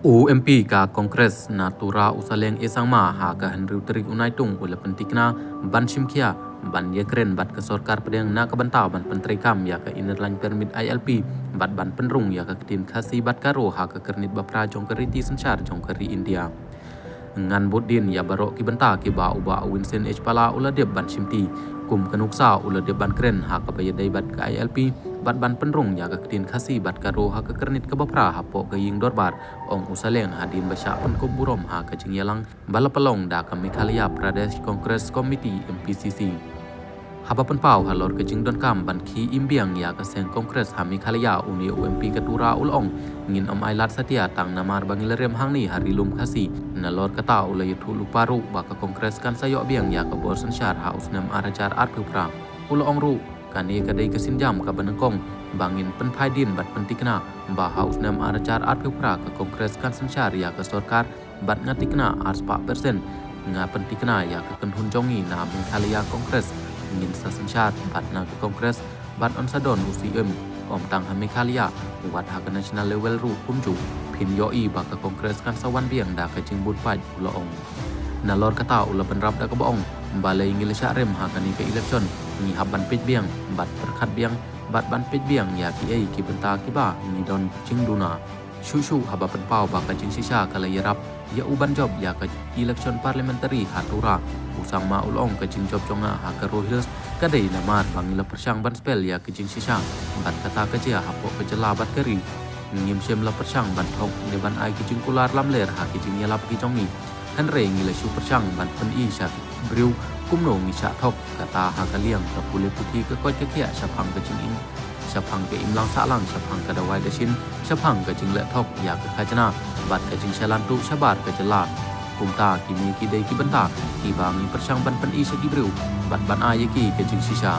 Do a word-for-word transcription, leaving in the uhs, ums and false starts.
U MP ka Congress na Tura u Saleng A Sangma ha ka hynriew tarik u Naitung u la pyntikna ban shimkhia ban ïakren bad ka sorkar pdeng na ka bynta ban pyntreikam ïa ka Inner Line Permit ILP bad ban pynrung ïa ka ktien Khasi bad Garo ha ka kyrnit baphra jong ka riti synshar jong ka ri India. Ngan bud dien ïa baroh ki bynta kiba u Bah Winston H Pala u la dep ban shimti. Kum ka nuksa u la dep ban kren ha kaba ïadei bad ka ILP bad ban pynrung ïa ka ktien Khasi bad Garo ha ka kyrnit kaba phra hapoh ka ïing dorbar, ong u Saleng hadien ba shah pynkup burom ha ka jingïalang ba la pynlong da ka Meghalaya Pradesh Congress Committee, MPCC. Haba pynpaw halor ka jingdonkam ban khie im biang ïa ka seng Congress ha Meghalaya, une u MP ka Tura u la ong, ngin ym ailad satia tang namar ba ngi la rem hangne ha Ri Lum Khasi. Nalor kata u la ïathuh lypa ruh ba ka Congress kan sa ïoh biang ïa ka bor synshar ha u snem ar hajar arphew phra. U la ong ruh, kane ka dei ka sienjam kaba nyngkong ba ngin pynphai dien bad pyntikna ba ha u snem ar hajar arphew phra ka Congress kan synshar ïa ka sorkar bad nga tikna arspah persen. Nga pyntikna ïa ka kynhun jong ngi na Meghalaya Congress, ngin sa synshar bad na ka Congress bad yn sa don u CM, ym tang ha Meghalaya, wat ha ka national level ruh kumjuh. Phin ïohi ba ka Congress kan sa wan biang da ka jingbud paid, u la ong. Nalor kata u la bynrap da kaba ong, balei ngi la shah rem ha kane ka election, ngi hap ban peit biang bad pyrkhat biang bad ban peit biang ïa kiei ki bynta kiba ngi don jingduna. Shuh shuh haba pynpaw ba ka jingshisha ka la ïarap ïa u ban jop ïa ka election parliamentary ha Tura, u Sangma u la ong, ka jingjop jong nga ha Garo Hills ka dei namar ba ngi la pyrshang ban spell ïa ka jingshisha bad kata ka jia hapoh ka jylla bad ka ri. Ngim shym la pyrshang ban thok ne ban ai ki jingkular lamler ha ki jingïalap ki jong ngi. Hynrei ngi la shu pyrshang ban pyni sha ki briew kumno ngi shah thok, kata ha ka liang ka pule puthi, ka koit ka khiah shaphang ka jingim, shaphang ka imlang sahlang, shaphang ka dawai dashin, shaphang ka jingleh thok ïa ka khajna bad ka jingshalan tuh shabar ka jylla. Kumta kine ki dei ki bynta kiba ngi pyrshang ban pyni sha ki briew bad ban ai ïa ki ka jingshisha.